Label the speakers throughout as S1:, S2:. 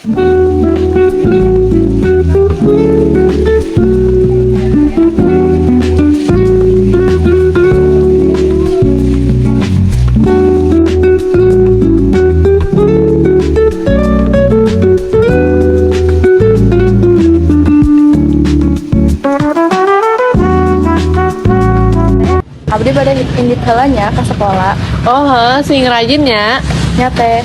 S1: Abdi bade indit heula nya ka sekolah.
S2: Oh, heh, sing rajin ya.
S1: Nya, Teh.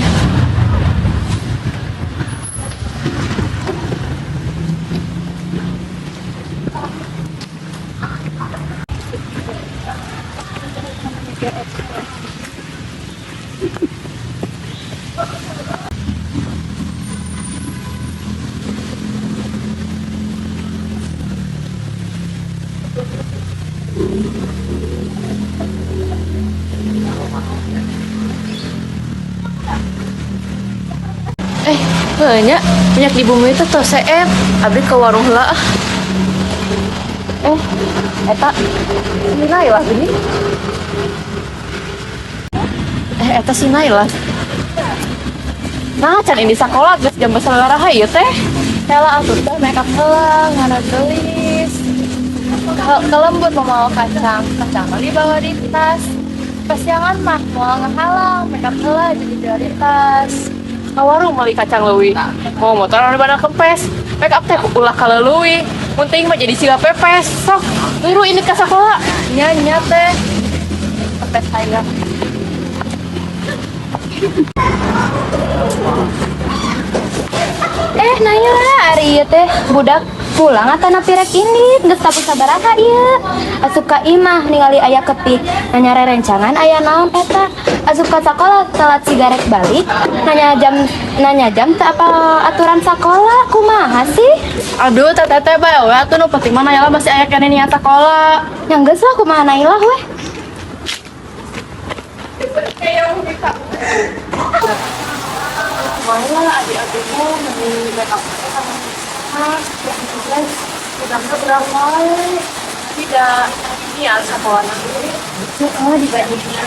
S2: Eh, banyak minyak di bumi itu tos seep. Abdi ke warung heula ah. Eh, eta si Nailah gini. Eh, eta si Nailah. Nah, can ini sekolah geus jam sabaraha ieu teh?
S1: Heula atuh, Teh, make up heula, ngana geulis. Kelembut mau kacang, kacang mah dibawa di tas. Pasiangan mah moal ngahalang, make up heula jadi prioritas.
S2: Ka warung meuli kacang leuwih. Mawa motor anu bana kempes. Make up teh ulah kaleuleui. Mun teuing mah jadi siga pepes. Sok, buru ini ka sakola.
S1: Nya nya, Teh. Pepes hayang.
S3: Eh, Naila, ari ieu teh budak pulang atanapi rek indit? Geus tapu sabaraha ieu? Asup ka imah ningali aya kepik, nanya rerencangan aya naon eta. Asup ka sakola telat siga rek balik, nanya jam teu apal aturan sakola, kumaha sih?
S1: Aduh, Teh, Teteh, bae we atuh, nu penting mah Naila masih aya keneh niat sakola.
S3: Nya geus lah, kumaha Naila weh.
S2: Malah adik-adikmu meni make up teh sama mas, udahnya berapa? Tidak niat sekolah nanti.
S3: Heeh, dibandingin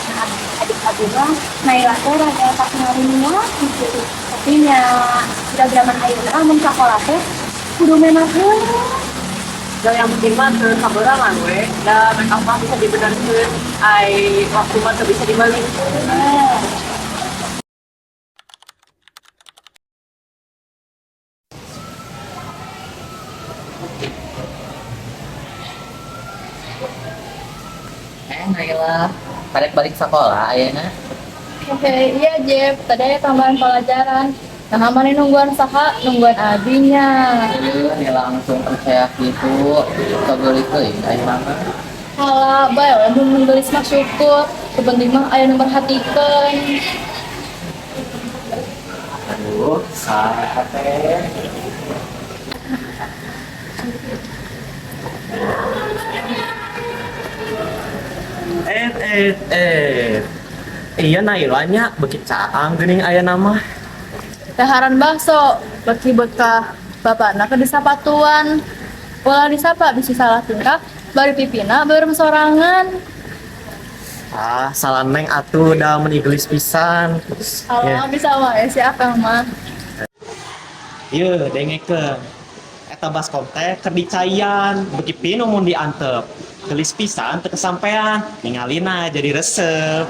S3: adik-adik mah Naila teh rada katingali niat gitu. Tapi nya udah zaman ayeuna mun sakola teh kudu memang heula.
S2: Dan yang penting mah teu kaberangan we, da make up mah bisa dibenerkeun, ai waktu mah teu bisa dibalikeun.
S4: Eh, Naila, balik balik sekolah ayeuna.
S1: Oke, iya Jeb, tadi ada tambahan pelajaran. Nah, mana nungguan saha? Nungguan abinya.
S4: Iya, nih langsung percaya gitu. Kageulis teuing aya mah.
S1: Halah, bae we mun geulis mah syukur. Penting mah aya nu merhatikeun.
S5: Aduh, saha teh? Eh, eh, eh. Iya, Naila nya beuki caang geuning aya nama.
S1: Daharan bakso, beki bekah bapakna ke disapatuan. Ulah disapa bisi salah tingkah, bari pipina beureum sorangan.
S5: Ah, salah neng atuh, da meni geulis pisan.
S1: Halah, bisa wae si akang mah.
S5: Yeuh, dengekeun. Eta baskom teh keur dicaian, beuki pinuh mun diantep. Geulis pisan teu kesampean, ningalina jadi resep.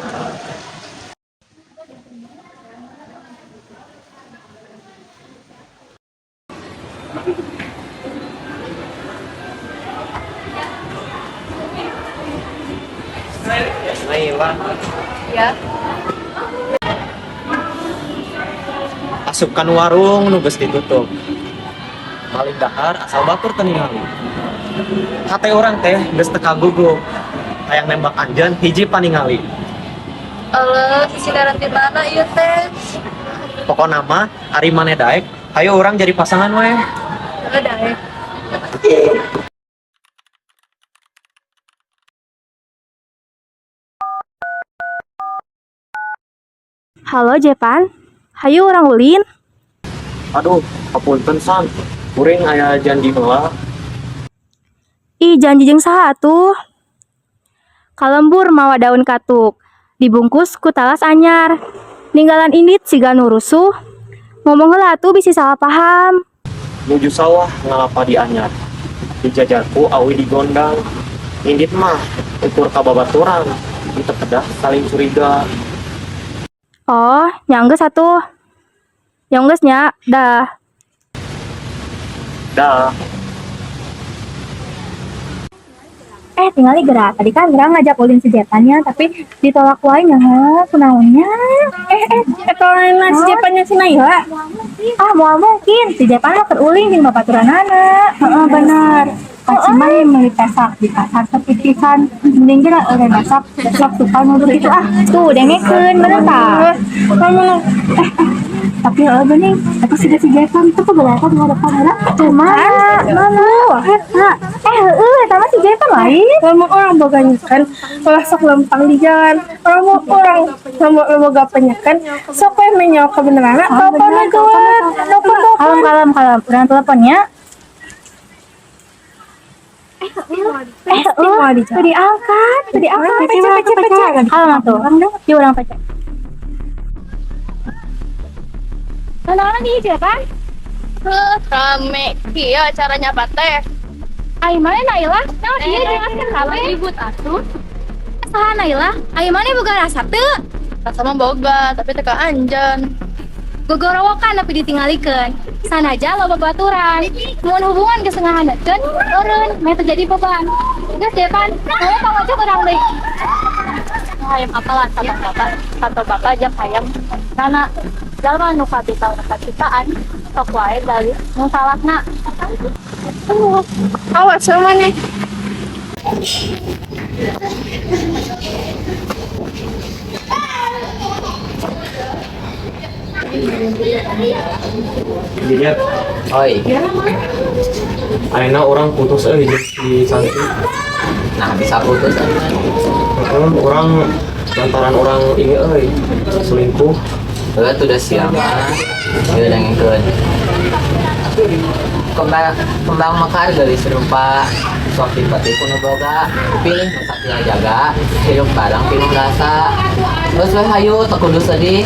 S5: Naila.
S1: Ya.
S5: Asup kan warung nu geus ditutup. Maling dahar asal batur teu ningali. Hate urang teh geus teu kagugup. Hayang nembak anjeun hiji paningali.
S1: Eleuh, sisidaran di mana ieu teh?
S5: Pokona mah ari maneh daek, hayu urang jadi pasangan weh.
S1: Heuh, daek.
S3: Halo Jepan, hayu urang ulin.
S5: Aduh, hapunten San. Kuring aya janji heula.
S3: Ih, janji jeung saha atuh? Kalembur mawa daun katuk, dibungkus ku talas anyar. Ninggalan indit siga nu rusuh, Ngomong heula atuh bisi salah paham.
S5: Nuju sawah ngala padi anyar. Dijajar ku awi digondang. Indit mah ukur ka babaturan. Teu kedah saling curiga.
S3: Oh, nya geus atuh. Ya geus nya, dah.
S5: Dah.
S3: Eh, tinggal gerak. Tadi kan urang ngajak ulin si Jepannya, tapi ditolak wae nya, kunaon nya?
S6: Eh, eh, eta lain si Jepannya si Naila.
S3: Ah, moal mungkin. Si Jepan mah keur ulin jeung babaturanana.
S6: Heeh, bener. Kaci mah meuli pesak di pasar sepi pisan. Mending geura eureun masak, sok tukang nuduh kitu ah.
S3: Tuh, dengekeun bener tah.
S6: Kamu eh, eh, tapi heueuh geuning, eta siga si Jepan tuh keberatan mau depan heula.
S3: Tuh, mana? Mana?
S6: Eta.
S3: Eh, heueuh, eta mah si Jepan lain.
S6: Lamun urang boga nyeken, ulah sok lempang di jalan. Lamun urang lamun boga penyekan, sok we menyo kebenaranna, telepon we geuwat. Telepon, telepon.
S3: Kalem, kalem, kalem. Urang teleponnya. Eh,
S6: Mau
S3: heueuh,
S6: dijawab.
S3: tuh diangkat, tuh diangkat.
S6: Pece, pece, pece.
S3: Kalem atuh. Di urang pece. Tantangan di Jepan?
S1: Heuh, rame kieu acaranya apa teh?
S3: Ai mana Naila? Nah, iya jelaskeun kabeh.
S1: Ribut atuh.
S3: Saha Naila? Ai mana boga rasa teu?
S1: Rasa mah boga, tapi teu ka anjeun.
S3: Gogorowokan tapi ditinggalikeun. Sanaja loba baturan. Mun hubungan geus ngahaneukeun, eureun meh teu jadi beban. Geus Jepan, kamu pangocok urang deui.
S1: Hayam apalah kantor bapak, kantor bapak jam hayam nana jalma nu kapital kacitaan sok wae dalih nu salahna.
S6: Awas sama nih.
S5: Jadi
S4: Oi,
S5: ayeuna urang putus euy jeung si Santi.
S4: Nah bisa putus emang.
S5: Heeh, urang lantaran urang ini euy selingkuh.
S4: Heuh, tuh udah siang mah. Ieu dengekeun. Kembang kembang mekar geulis rupa. Sok dipetik ku nu boga, pilih nu satia jaga, hirup bareng pinuh rasa. Geus we hayu teu kudu sedih.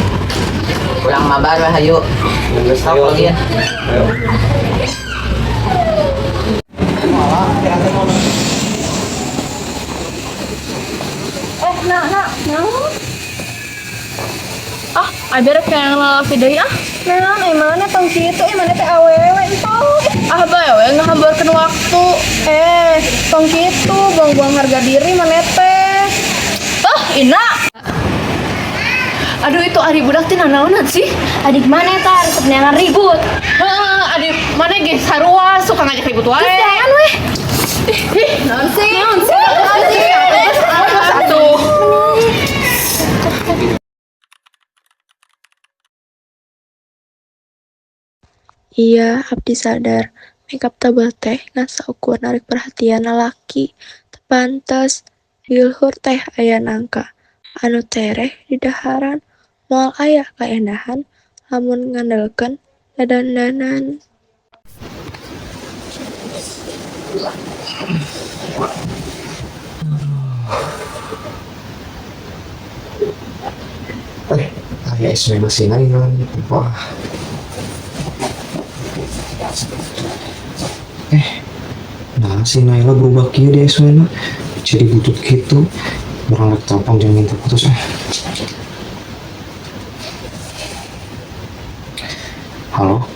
S4: Urang mabar we hayu.
S5: Geus
S4: Sok
S5: ayo.
S4: login.
S5: Ayo.
S1: Eh, nah, nah, nah. Ah, ada rek yang lalaki deui ah.
S6: Nah, emang tong kitu, emang teh awewe entong.
S1: Ah, bae we ngahambarkeun waktu.
S6: Eh, tong kitu buang-buang harga diri maneh teh.
S1: Ah, Ina. Aduh, itu ari budak teh nanaonan sih?
S3: Adik mana eta resep neangan ribut.
S2: Heeh, adik mana ge sarua suka ngajak ribut wae.
S3: Jangan weh.
S2: Ih, naon sih? Naon sih? Naon sih? Satu.
S7: Iya, abdi sadar. Makeup tebal teh ngan saukur narik perhatian lalaki. Teu pantes, di luhur teh aya nangka. Anu tereh didaharan, moal aya kaendahan lamun ngandelkeun dadandanan.
S8: Eh, aya SW masih Naila. Wah. Eh, nah si Naila berubah kieu di SW na. Jadi butut gitu. Urang rek telepon jangan minta putus ah. Halo.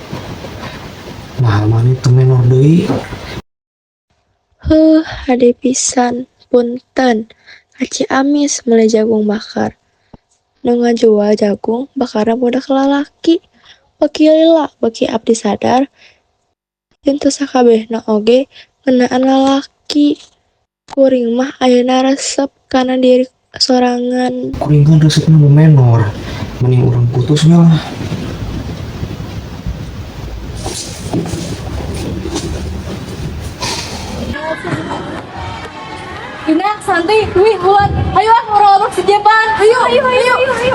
S8: Nah, mana itu menor deui?
S7: Heuh, hade pisan, punten. Ka Ciamis meuli jagung bakar. Nu ngajual jagung bakarna budak lalaki. Beuki lila beuki abdi sadar jeung teu sakabehna oge ngeunaan lalaki. Kuring mah ayeuna resep kana diri sorangan.
S8: Kuring kan resepna nu menor. Mending urang putus we lah.
S1: Ina, Santi, Dwi, Wulan, ayo ah ngobrol si Jepan. Ayo, ayo, ayo, ayo, ayo.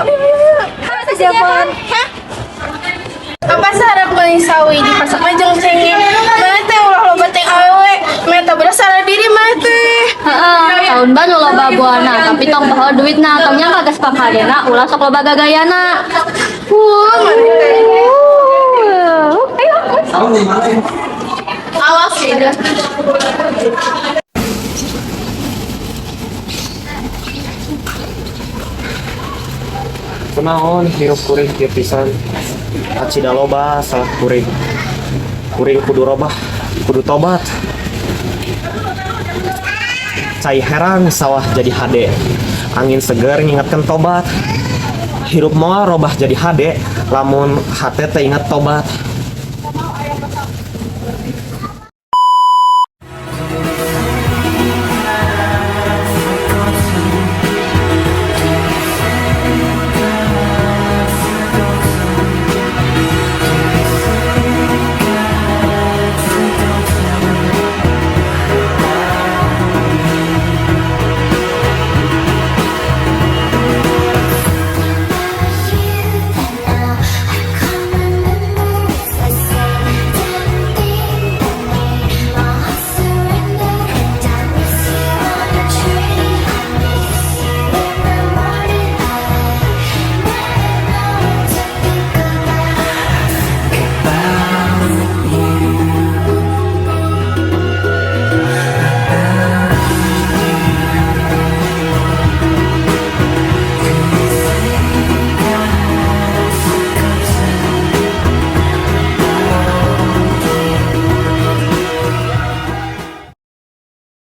S1: Si Jepan.
S6: Apa sarap meuli sawi di pasar mah jeung cengeng. Maneh teh ulah loba teh awewe, meta beras sadar diri maneh teh.
S3: Heeh, tahun baru loba buana, tapi tong poho duitna, tong nyangka geus pakadena, ulah sok loba gagayana.
S6: Huh, maneh teh.
S8: Oh, lumayan.
S2: Awas ya.
S5: Kunaon hirup kuring kieu pisan? Acida loba salah kuring. Kuring kudu robah, kudu tobat. Cai herang sawah jadi hade. Angin seger ngingetkeun tobat. Hirup moal robah jadi hade, lamun hate teh inget tobat.